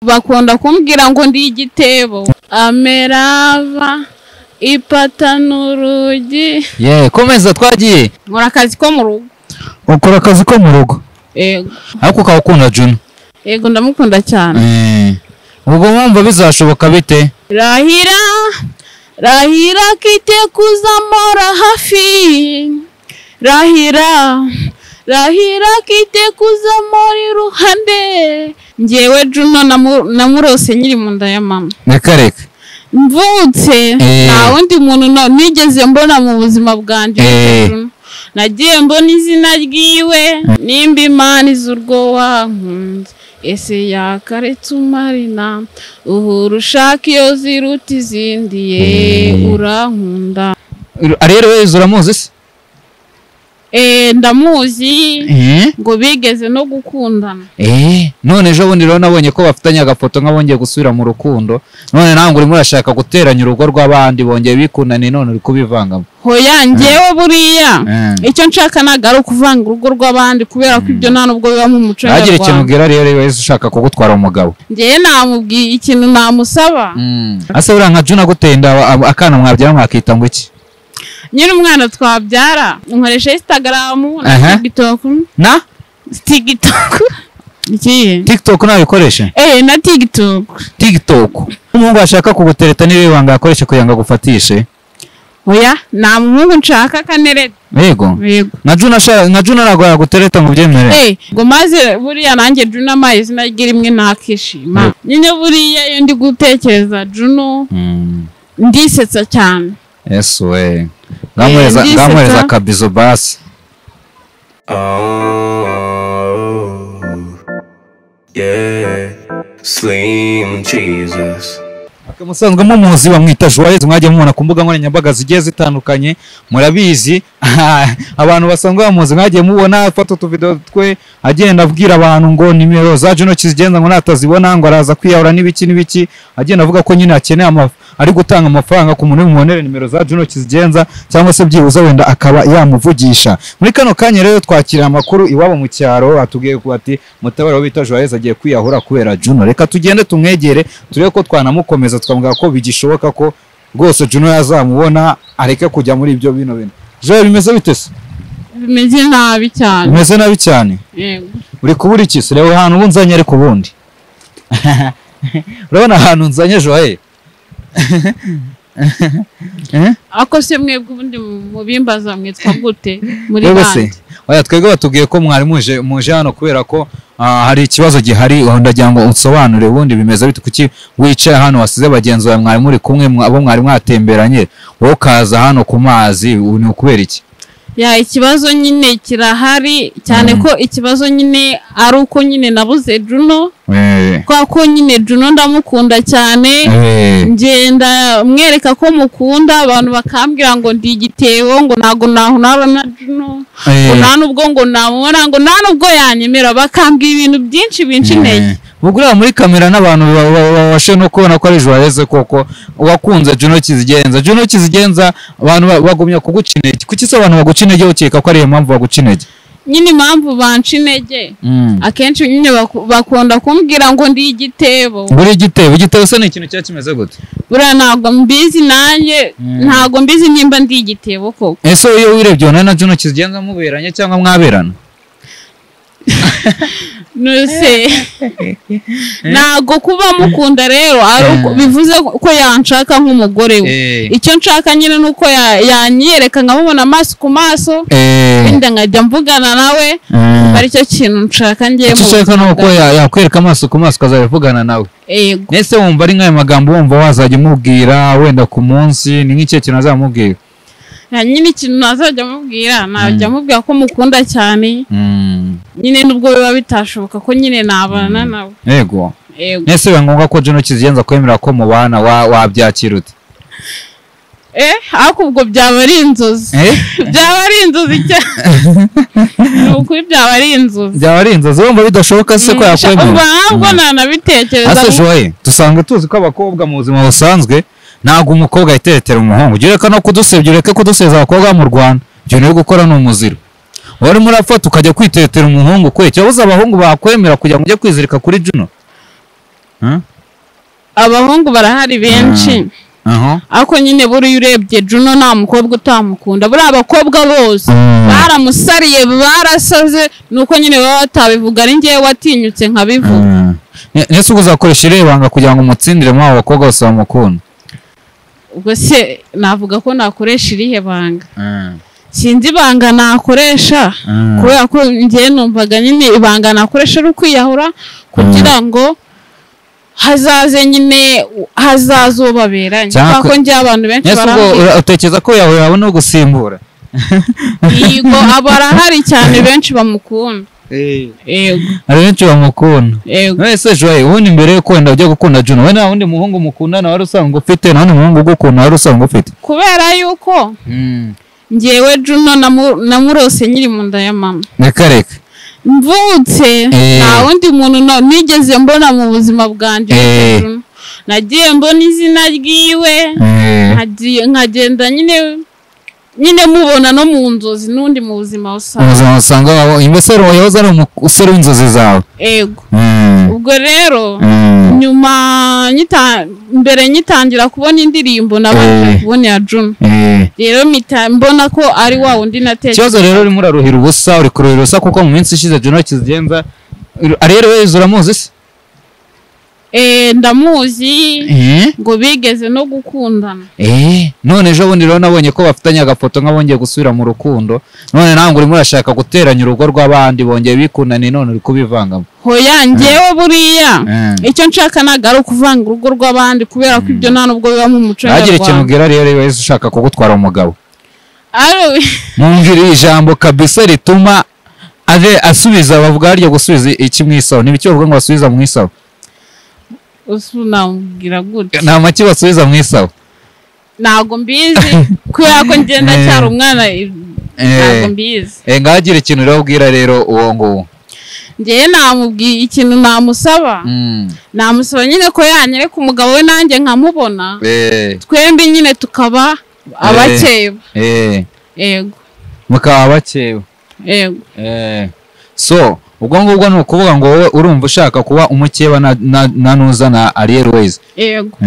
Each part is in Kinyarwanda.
Bakunda kumbwira ngo ndi igitebo. Amerava ipata n'urugi. Ye, komeza twagiye. Nkora akazi ko mu rugo. Ukora akazi ko mu rugo? Yego. Ariko ukaba ukunda Juno? Yego, ndamukunda cyane. Ubwo mwumva bizashoboka bite? Rahira, rahira kite kuzamora hafi. Rahira, rahira kite kuzamora iruhande. Njyewe Juno namurose nkiri mu nda ya mama. Reka reka. Mvutse nta wundi muntu nigeze mbona mu buzima bwanjye. Nagiye mbona izina ryiwe, nimba Imana izi urwo wankunze. Ese yakaretse umarina, uhora ushaka iyo ziruta izindi, ye urankunda. Ariel Wayz uramuzi se? Ndamuzi. Ngo bigeze no gukundana. None ejo bundi rero nabonye ko bafitanye agafoto nk'abongeye gusubira mu rukundo. None nawe ngo urimo urashaka guteranya urugo rw'abandi bongeye bikundane, none uri kubivangamo. Hoya, njyewe buriya icyo nshaka ntabwo ari ukuvanga urugo rw'abandi, kubera ko ibyo nta nubwo biba mu muco nyarwanda. Agira ikintu ubwira Ariel Wayz ushaka kugutwara umugabo? Njyewe namubwiye ikintu namusaba. Ase buriya nka Juno agutenda akana mwabyara mwakita ngo iki? Nyine umwana twabyara nkoresha Instagram na TikTok. Na TikTok. Ikihe? TikTok nabikoresha? Na TikTok. TikTok. Umuhungu ashaka kugutereta niwe banga yakoresha kugira ngo agufatishe? Oya, nta muhungu nshaka kanereta. Yego. Na Juno ashaka, na Juno ntabwo yagutereta ngo ubyemere. Ngo maze buriya nanjye Juno amaye izina rye rimwe nakishima. Nyine buriya iyo ndi gutekereza Juno ndisetsa cyane. Yesu we. Ngamwereza akabizo basi. Oh, yeah, Slim Jesus. Musanzwe mumuzi bamwita Joyeuse, mwajya mubona ku mbuga nkoranyambaga zigiye zitandukanye, murabizi. Abantu basanzwe bamuzi mwagiye mubona afata utuvideo twe agenda abwira abantu ngo nimero za Juno Kizigenza ngo natazibona ngo araza kwiyahura n'ibiki n'ibiki, agenda avuga ko nyine akeneye ari gutanga amafaranga ku muntu umubonere nimero za Juno Kizigenza cyangwa se byibuze wenda akaba yamuvugisha. Muri kano kanya rero twakira amakuru iwabo mu cyaro, atubwiye ko ati mutabara bita Joyeuse agiye kwiyahura kubera Juno. Reka tugende tumwegere turebe ko twanamukomeza, tukamubwira ko bigishoboka ko rwose Juno yazamubona areke kujya muri ibyo bino bintu. Joye, bimeze bite se? Bimeze nabi cyane. Bimeze nabi cyane? Yego. Uri kubura iki se? Reba ahantu ubu nzanye ariko ubundi. Urabona ahantu nzanye Joye? Ako se mwebwe ubundi mubimbaza mwitwa gute muri bande? Oya, twebwe batubwiye ko mwari muje hano kubera ko hari ikibazo gihari, ndagira ngo unsobanure ubundi bimeze bite, kuki wicaye hano wasize bagenzi bawe mwari muri kumwe abo mwari mwatemberanye, wowe ukaza hano ku mazi, ni ukubera iki? Ya, ikibazo nyine kirahari cyane ko ikibazo nyine ari uko nyine nabuze Juno. Kwa ko nyine Juno ndamukunda cyane, ngenda mwereka ko mukunda, abantu bakambwira ngo ndi igitebo, ngo ntago nahunara na Juno, ngo nta nubwo ngo namubona, ngo nta nubwo yanyemera, bakambwira ibintu byinshi binshi intege. Ubwo muri kamera n'abantu babashe no kubona ko ari Joyeuse koko wakunze Juno Kizigenza. Juno Kizigenza abantu bagumya kuguca intege. Kuki se abantu baguca intege ukeka ko ari iyo mpamvu baguca intege? Nyine impamvu banca intege akenshi nyine bakunda kumbwira ngo ndi igitebo. Buri igitebo, igitebo se ni ikintu cya kimeze gute? Buriya ntabwo mbizi nanjye, ntabwo mbizi nimba ndi igitebo koko. Ese iyo wirebye ubona na Juno Kizigenza muberanye cyangwa mwaberana? Nuse ntago kuba mukunda rero bivuze ko yanshaka nk'umugore we. Icyo nshaka nyine nuko yanyereka nkamubona amaso ku maso, wenda nkajya mvugana nawe, ari cyo kintu nshaka ngiye mu. Icyo ushaka nuko yakwereka amaso ku maso ukazabivugana nawe. Yego. Nese wumva ari nk'ayo magambo wumva wazajya umubwira wenda ku munsi, ni nk'ikihe kintu azamubwira? Nyine ikintu nazajya amubwira, najya amubwira ko mukunda cyane. Nyine nubwo biba bitashoboka ko nyine nabana nawe. Yego. Nese biba ngombwa ko Juno Kizigenza kwemera ko mubana wabyakira ute? Ariko ubwo byaba ari inzozi. Byaba ari inzozi cyane. Ni ukuri byaba ari inzozi. Byaba ari inzozi, wumva bidashoboka se ko yakwemera? Ubwo ntabwo nanabitekereza. Ase Joye, dusanzwe tuzi ko abakobwa mu buzima busanzwe ntabwo umukobwa yiteretera umuhungu. Ujye ureka no kudusebya, ureke kuduseza abakobwa mu Rwanda. Ibyo uri gukora ni umuziro. Warimo urafata ukajya kwiteretera umuhungu kwe, cyabuze abahungu bakwemera kugira ngo ujye kwizirika kuri Juno. Abahungu barahari benshi. Ariko nyine buriya urebye Juno nta mukobwa utamukunda. Buriya abakobwa bose baramusariye, barasaze, nuko nyine baba batabivuga, ari njyewe watinyutse nkabivuga. Ese ubwo uzakoresha irihe banga kugira ngo umutsindire muri abo bakobwa bose bamukunda? Ubwo se navuga ko nakoresha irihe banga? Sinzi ibanga nakoresha, kubera ko njyewe numvaga nyine ibanga nakoresha ari ukwiyahura kugira ngo hazaze nyine hazaze uwo baberanye. Cyangwa Kubera ko njyewe abantu benshi Ese ubwo barambwira. utekereza ko yawe yabona ugusimbura? Yego, barahari cyane benshi bamukunda. Yego. Hari benshi bamukunda. Yego. Ese Joy, ubundi mbere yo kwenda ujya gukunda Juno, we nta wundi muhungu mukundana wari usanzwe ufite, nta wundi muhungu ugukunda wari usanzwe ufite? Kubera yuko njyewe Juno namurose nkiri mu nda ya mama. Reka reka. Mvutse nta wundi muntu nigeze mbona mu buzima bwanjye. Nagiye mbona izina ryiwe, nkagenda nyine mubona no mu nzozi n'undi mu buzima busanzwe. Mu buzima busanzwe waba umusore wahoze ari umusore w'inzozi zawe. Yego. Ubwo rero nyuma mbere nyitangira kubona indirimbo nabanje kubona ya Juno. Rero mbona ko ari wa wundi natekereje. Ikibazo rero urimo uraruhira ubusa, uri kuruhira ubusa kuko mu minsi ishize Juno kizigenza Ariel Wayz uramuzi se? Ndamuzi ngo bigeze no gukundana. None ejo bundi rero nabonye ko bafitanye agafoto nk'abongeye gusubira mu rukundo. None nawe ngo urimo urashaka guteranya urugo rw'abandi bongeye bikundana, none uri kubivangamo. Hoya njyewe buriya icyo nshaka ntabwo ari ukuvanga urugo rw'abandi, kubera ko ibyo nta nubwo biba mu muco nyarwanda. Agira ikintu ubwira rero wese ushaka kugutwara umugabo. Mwumvire ijambo kabisa rituma aje asubiza, bavuga harya gusubiza iki mu isaho. Ni ibiki bavuga ngo basubiza mu isaho? Usunamubwira gute? Nta make basubiza mu isaho. Ntabwo mbizi kubera ko ngenda cyari umwana, ntabwo mbizi. Ngagira ikintu rero ubwira rero uwo nguwo. Njyewe namubwiye ikintu namusaba. Namusaba nyine ko yanyereka umugabo we nanjye nkamubona. Twembi nyine tukaba abakeba. Yego. Mukaba abakeba. Yego. So ubwo ngubwo ni ukuvuga ngo wowe urumva ushaka kuba umukeba na nuza na Ariel Wayz. Yego.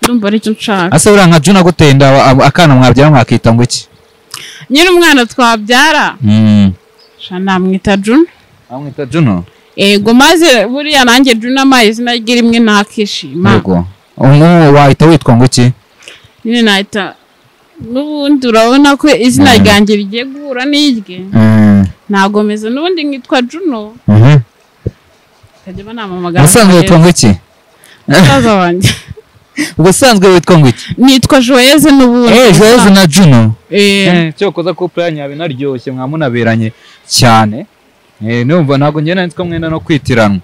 Ndumva aricyo nshaka. Ase uriya nka Juno aguteye inda akana mwabyara mwakita ngo iki? Nyine umwana twabyara. Namwita Juno. Amwita Juno? Yego, maze buriya nanjye Juno amaye izina rye rimwe nakishima. Yego. Ubu wahita witwa ngo iki? Nyine nahita n'ubundi urabona ko izina ryanjye rigiye guhura n'irye. Ntabwo meze n'ubundi nkitwa Juno. Kajya banamamagara. Ubusanzwe witwa ngo iki? Musaza wanjye. Ubusanzwe witwa ngo iki? Nitwa Joyeux n'ubundi. Joyeux na Juno. Cyokoza couple yanyu yabinaryoshye mwamunaberanye cyane. Numva ntabwo njye nanditswe mwenda no kwitiranwa.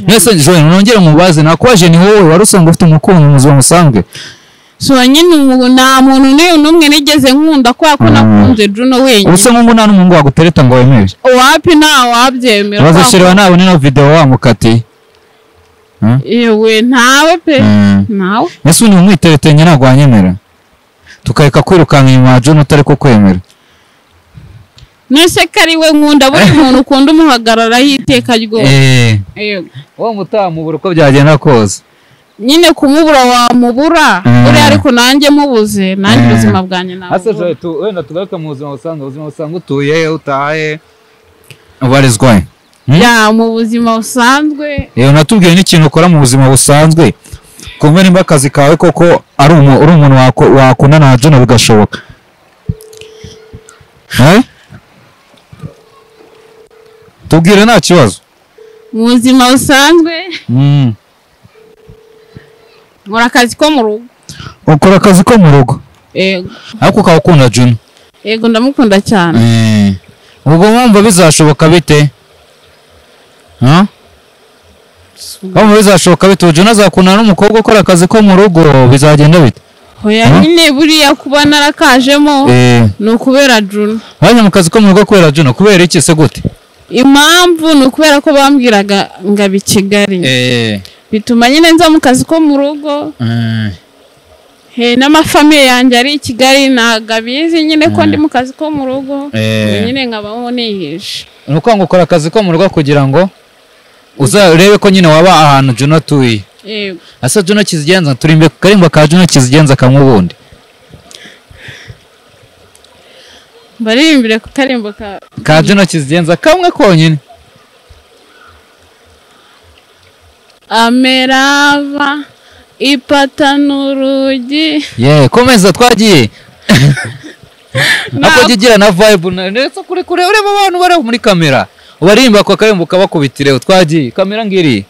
Nese Joyeux nongere mubaze, nakwaje ni wowe wari usanzwe ufite umukunzi mu buzima busanzwe? So nyine nta muntu n'umwe nigeze nkunda kubera ko nakunze Juno wenyine. Ubusa nk'ubu nta n'umuhungu wagutereta ngo wemere? Wapi, nta wabyemera. Bazashirwa nabone no video wamukatiye. Yewe ntawe pe. Ntawe. Ese undi umwiteretenya ntabwo wanyemera? Tukareka kwirukanka inyuma ya Juno utari kukwemera. Nese ko ari we nkunda, buri muntu ukunda umuhagararaho iteka ryose. Yego. Uwo mutamubura uko byagenda kose. Nyine kumubura wamubura, buriya ariko nanjye mubuze, nanjye ubuzima bwanjye nabubura. Ase Joy, wenda tugaruke mu buzima busanzwe, ubuzima busanzwe utuye, utahaye, ubarizwa he? Ya, mu buzima busanzwe. Natubwiye n'ikintu ukora mu buzima busanzwe. Kumva nimba akazi kawe koko ari umuntu wakundana na Juno bigashoboka. Tubwire nta kibazo. Mu buzima busanzwe. Nkora akazi ko mu rugo. Ukora akazi ko mu rugo? Yego. Ariko ukaba ukunda Juno? Yego, ndamukunda cyane. Ubwo mwumva bizashoboka bite? Mwumva bizashoboka bite? Juno azakundana n'umukobwa ukora akazi ko mu rugo, bizagenda bite? Hoya nyine buriya kuba narakajemo ni ukubera Juno. Wajya mu kazi ko mu rugo kubera Juno, kubera iki se gute? Impamvu ni ukubera ko bambwiraga ngo abe i Kigali. Bituma nyine nza mu kazi ko mu rugo. N'amafamiye yanjye ari i Kigali ntabwo abizi nyine ko ndi mu kazi ko mu rugo. Nyine nkabaho nihishe. Ni ukuvuga ngo ukora akazi ko mu rugo kugira ngo Uzarebe ko nyine waba ahantu Juno atuye. Yego. Asa Juno Kizigenza turimbe karimba ka Juno Kizigenza kamwe ubundi. Baririmbire ku karimbo ka Juno Kizigenza kamwe konyine. Amerava ipata n'urugi. Yeah, komeza twagiye. Ako gigira na vibe ndetse kuri kure ureba abantu bari muri kamera. Ubarimba kwa karimbo kabakubitire twagiye. Kamera ngiri.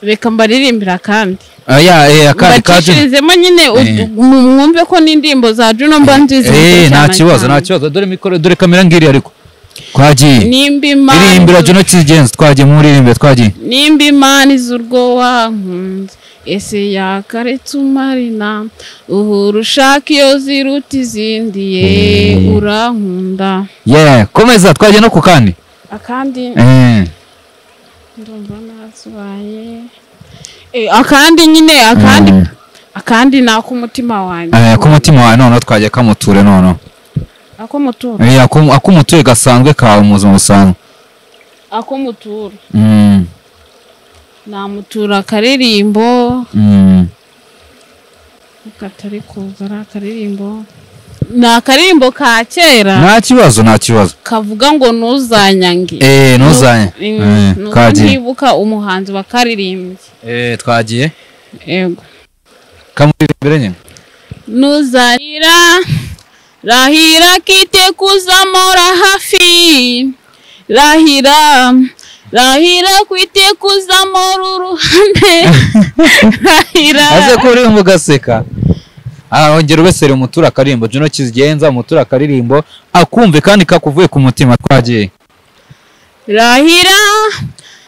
Reka mbaririmbira kandi. Aya akandi ka Juno. Mbacishizemo nyine mwumve ko n'indirimbo za Juno mba nziza. Nta kibazo, nta kibazo. Dore mikoro, dore kamera ngiri ariko. Twagiye. Nimba Imana iririmbira Juno Kizigenza twagiye muririmbe twagiye. Nimba Imana izurwo wankunze ese yakaretse umarina uhuru ushaka iyo ziruta izindi ye urankunda. Yeah, komeza twagiye no kukandi. Akandi. Ndumva nasubaye. Akandi nyine akandi akandi nakumutima wanjye. Akumutima wawe none twagiye kamuture none. Akomutura. Akumutuye gasanzwe kawe mu buzima busanzwe. Akomutura. Namutura akaririmbo. Katari kuza akaririmbo. Ni akaririmbo ka kera. Nta kibazo, nta kibazo. Kavuga ngo ntuzanyange. Ntuzanye. Kagiye. Nibuka umuhanzi wakaririmbye. Twagiye. Yego. Kamuririmbire nyine. Ntuzarira rahira kite kuzamora hafi. Rahira rahira kwite kuzamora uruhande. Rahira. Aze ko uri mugaseka. Ongera ubesere umutura akarimbo Juno Kizigenza umutura akaririmbo akumve kandi kakuvuye ku mutima twagiye. Rahira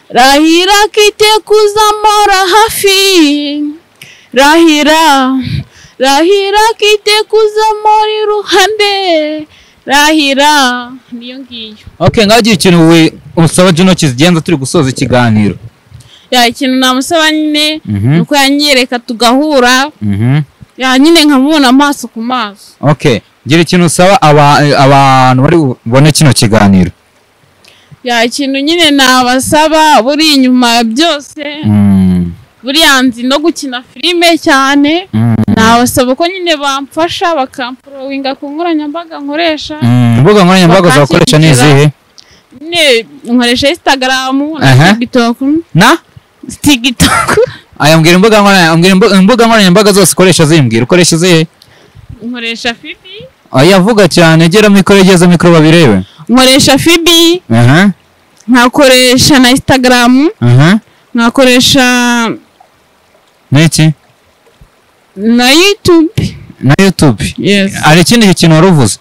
rahira kite kuzamora hafi. Rahira rahira kite kuzamora iruhande. Rahira niyo ngiyo. Okay, ngagiye ikintu we usaba Juno Kizigenza turi gusoza ikiganiro. Ya ikintu namusaba nyine nuko yanyereka tugahura. Ya nyine nkamubona amaso ku maso. Okay, ngira ikintu usaba abantu bari bone kino kiganiro. Ya ikintu nyine nabasaba buri inyuma byose. Buri anzi no gukina filime cyane. Nabasaba ko nyine bamfasha bakamprowinga ku nkoranyambaga nkoresha. Imbuga nkoranyambaga zakoresha ni izihe? Nyine nkoresha Instagram na TikTok. Na TikTok. Aya mbwira imbuga nkoranyambaga zose ukoresha zimbwira ukoresha izihe? Nkoresha Fibi. Aya vuga cyane gera mikoro igeze mikoro babirebe. Nkoresha Fibi. Nkakoresha na Instagram. Nkakoresha niki? Na YouTube. Na YouTube. Yes. Ari ikindi kintu waruvuze?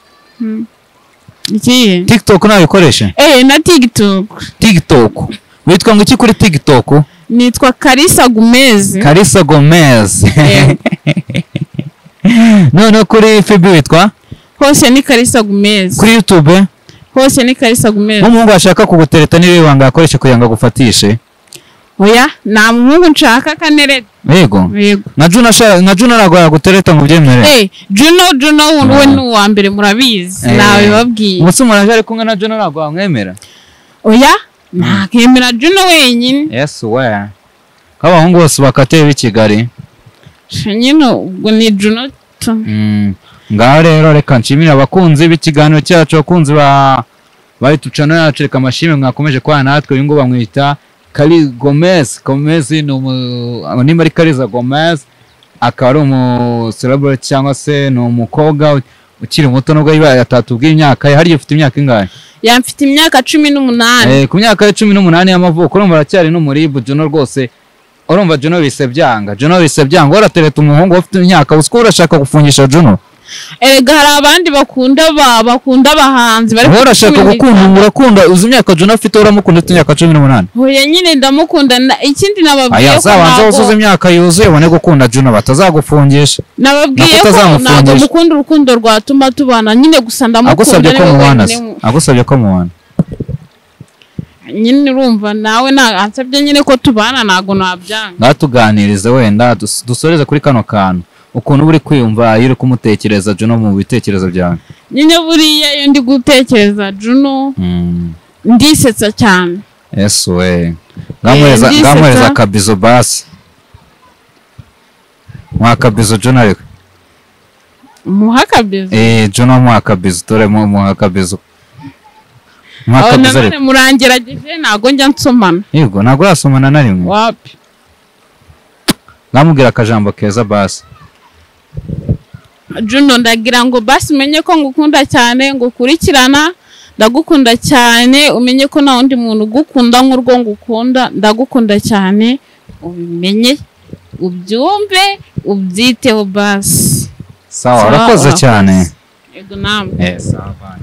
Iki? TikTok nayo ukoresha? Na TikTok. TikTok. Witwa ngo iki kuri TikTok? Nitwa Kalisa Gomez. Kalisa Gomez. None kuri FB witwa? Hose ni Kalisa Gomez. Kuri YouTube? Hose ni Kalisa Gomez. Umuhungu ashaka kugutereta niwe wanga akoresha kugira ngo agufatishe? Oya, nta muhungu nshaka kanereta. Yego. Yego. Na Juno ashaka, na Juno ntabwo yagutereta ngo ubyemere. Juno we ni uwa mbere murabizi. Nawe babwiye. Umunsi umuntu ari kumwe na Juno ntabwo wamwemera. Oya, ntakemera Juno wenyine. Yes we. Kabahungu bose bakateye b'i Kigali. Nyine ubwo ni Juno. Ngaho rero reka nshimire abakunzi b'ikiganiro cyacu, abakunzi ba YouTube yacu, reka amashimwe mwakomeje kubana natwe. Uyu nguyu bamwita Kali Gomez. Gomez ni nimba ari Kaliza Gomez, akaba ari umu celebrity cyangwa se ni umukobwa ukiri muto nubwo yibaye atatubwiye imyaka ye. Hariya ufite imyaka ingahe? Ya mfite imyaka 18. Ku myaka ya 18 y'amavuko urumva aracyari n'umuribu Juno rwose. Urumva Juno bise byanga. Juno bise byanga. Uratereta umuhungu ufite imyaka usiko urashaka gufungisha Juno. Erega hari abandi bakunda bakunda abahanzi bari urashaka gukunda urakunda uzi imyaka Juno afite uramukunda ufite imyaka 18. Hoya nyine ndamukunda. Ikindi nababwiye ko azabanza uzuze imyaka yuzuye ubone gukunda Juno batazagufungisha. Nababwiye ko ntabwo mukunda urukundo rwatuma tubana nyine gusa ndamukunda. Agusabye ko mubana. Agusabye ko mubana. Nyine urumva nawe ansabye nyine ko tubana ntago nabyanga. Ngatuganirize wenda dusoreze kuri kano kantu. Ukuntu uri kwiyumva iyo uri kumutekereza Juno mu bitekerezo byawe. Nyine buriya iyo ndi gutekereza Juno ndisetsa cyane. Yesu we, ngamuhereza akabizo basi. Muha akabizo Juno ariko. Muha akabizo? Juno muha akabizo, dore muha akabizo. Muha akabizo ariko. Murangerageje ntago njya nsomana. Yego, ntago urasomana na rimwe? Wapi. Ngamubwira akajambo keza basi. Juno ndagira ngo basi umenye ko ngukunda cyane, ngukurikirana, ndagukunda cyane, umenye ko nta wundi muntu ugukunda nk'urwo ngukunda, ndagukunda cyane, ubimenye, ubyumve, ubyiteho basi. Sawa, urakoze cyane. Yego namwe. Sawa.